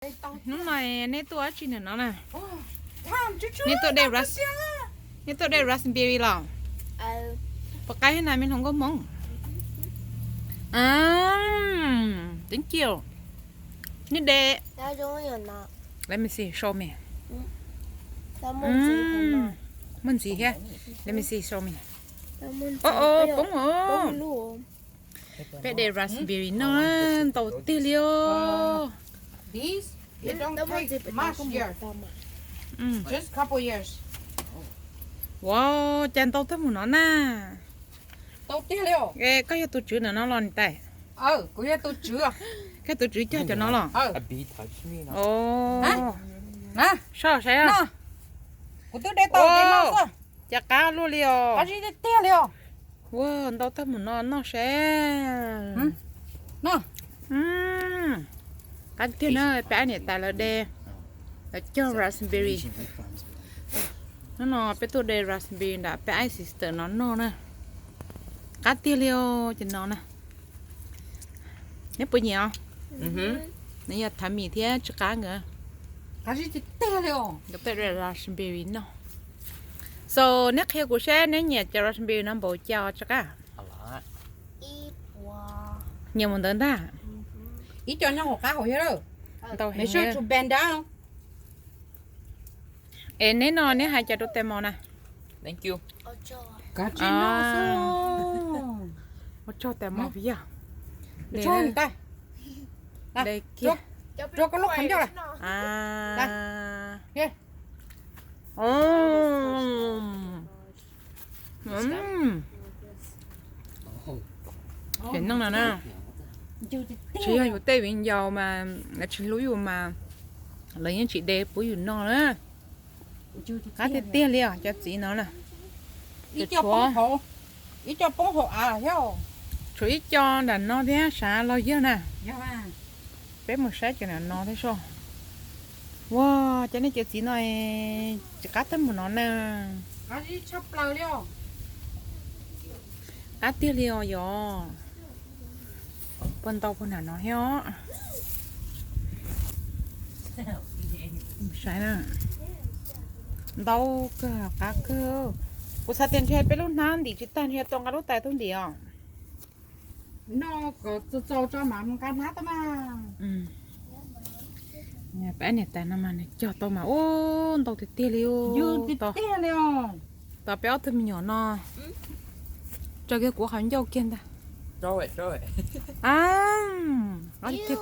Hnub no neb tuaj dab tsi ntawm no na? Neb tuaj de ras-, neb tuaj de raspberry los? Puas qab thiab na me hluas nkauj Hmoob? Thank you. Neb de. Let me see, show me. Muaj ntxiv thiab. Let me see, show me. Ov, poob os. Peb de raspberry no ntau tiag li os. Wow, cas ntau tag mus no na. Koj yog tus tswv ntawm no los niam tais? Koj tus tswv cog cov no los? Soj saib. Cas qab luaj li os. Ua ntau tag mus no noj saib. Qab tiag na, peb niam tais lawv de, lawv cog raspberry. Hnub no peb tuaj de raspberry nram peb ais sister no noj na. Qab tiag li os cov no na. Neb puas nyiam os? Nws yog thav mis thiab tsis qab nkawd. Nkawd peb de raspberry noj. So neb qhia kuv saib neb nyiam cov raspberry no npaum cas tsis qab? Nyiam mus ntawd ntag. Ib co nyob hauv qab hauv thiab. Ntau heev. Es neb no neb hais cas rau tais mos na? Ua tsaug tais mos yog. Ces neej no na, tsis yog yus tej viv ncaus mas lawv tsis hlub yus mas lawv yeej tsis de pub yus noj na. Qab tiag tiag li os cov txiv no na. Tshuav ib co nram no thiab sav los yog na. Peb mus saib cov nram no thiab soj. Ua cas nej cov txiv no tsis qab tag mus no na. Qab tiag li os yog. Puag ntau puag nram no thiab os. Saib na. Ntau kawg qab kawg. Kuv xav tias ntshe peb lub hnab ntim tsis tag ntshe tau nqa lub tais tuaj ntim os. Pab niam tais no mas nws cog tau mas ub ntau tiag tiag li. Tos peb ob tug me nyuam no tso kiag kuv qhov ncauj kiag ntag. Tiag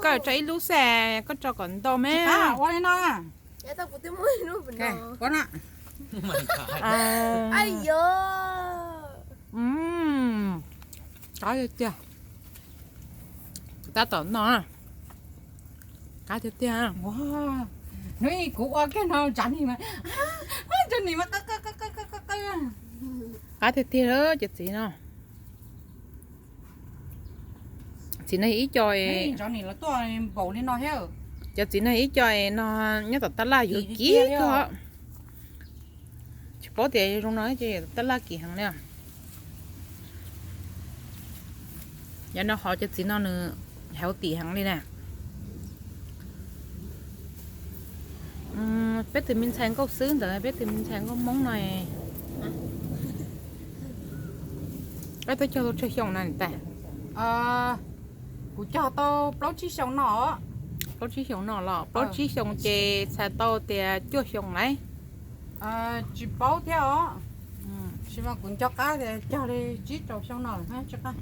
koj tso ib lub xwb koj tso kom ntau me. Qab tiag tiag. Tab tom no. Qab tiag tiag. Hnub kuv ua kiag no tsav ni mas, tsav ni mas, qab tiag tiag lawm cov txiv no. Txiv no ib co, cov txiv no ib co no nyob tom tab laj yuav kim kawg. Tsis paub tias zoo no ces tab laj kim heev li. Yog no qhov cov txiv no nws healthy heev li na. Peb tus me ntxhais nkauj xwb ntawd, peb tus me ntxhais nkauj Hmoob no. Koj twb cog tau tsawg xyoo na niam tais? Kuv cog tau plaub tsib xyoo no. Plaub tsib xyoo no los? Plaub tsib xyoo ces txhais tau tias cuaj xyoo lawm. Tsis paub thiab os. Tsis mas kuv nco qab tias cog li tsib rau xyoo no lawm thiab tsis qab.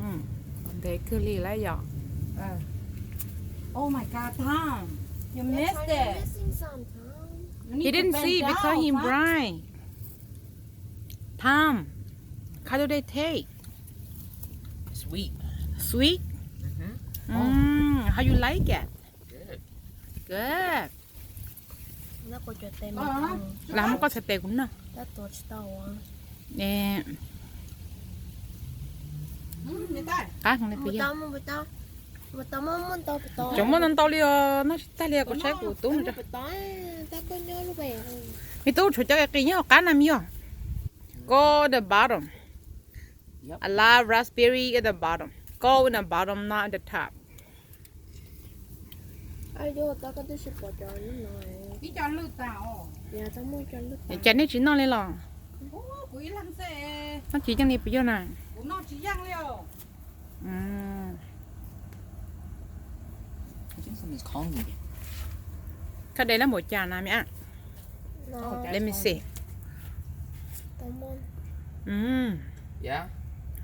Ntev kawg li lawm yom. Oh my God, Tom. You missed it. You need to bend down, Tom. He didn't see because he blind. Tom, how do they taste? Sweet. Sweet? Mm-hmm. Mm, how you like it? Good. Good. Lam muab koj txhais tes kuv noj. Qab heev li puas yog? Tseem muaj ntau ntau li os, noj tsis tag li, kuv saib kuv tub no. Me tub, tshuav cov qis nyob hauv qab na me yog. Go the bottom. I love raspberry at the bottom. Go in the bottom, not at the top. Ab, yog tab koj twb tsis pom cov lub no. Cas nej tsis noj li los? Noj tsis yeej li puas yog na? Koj de lab npaum cas na me a? Let me see.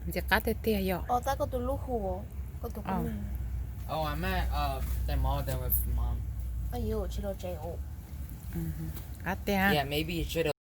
Ntxim qab tiag tiag yom. Qab tiag.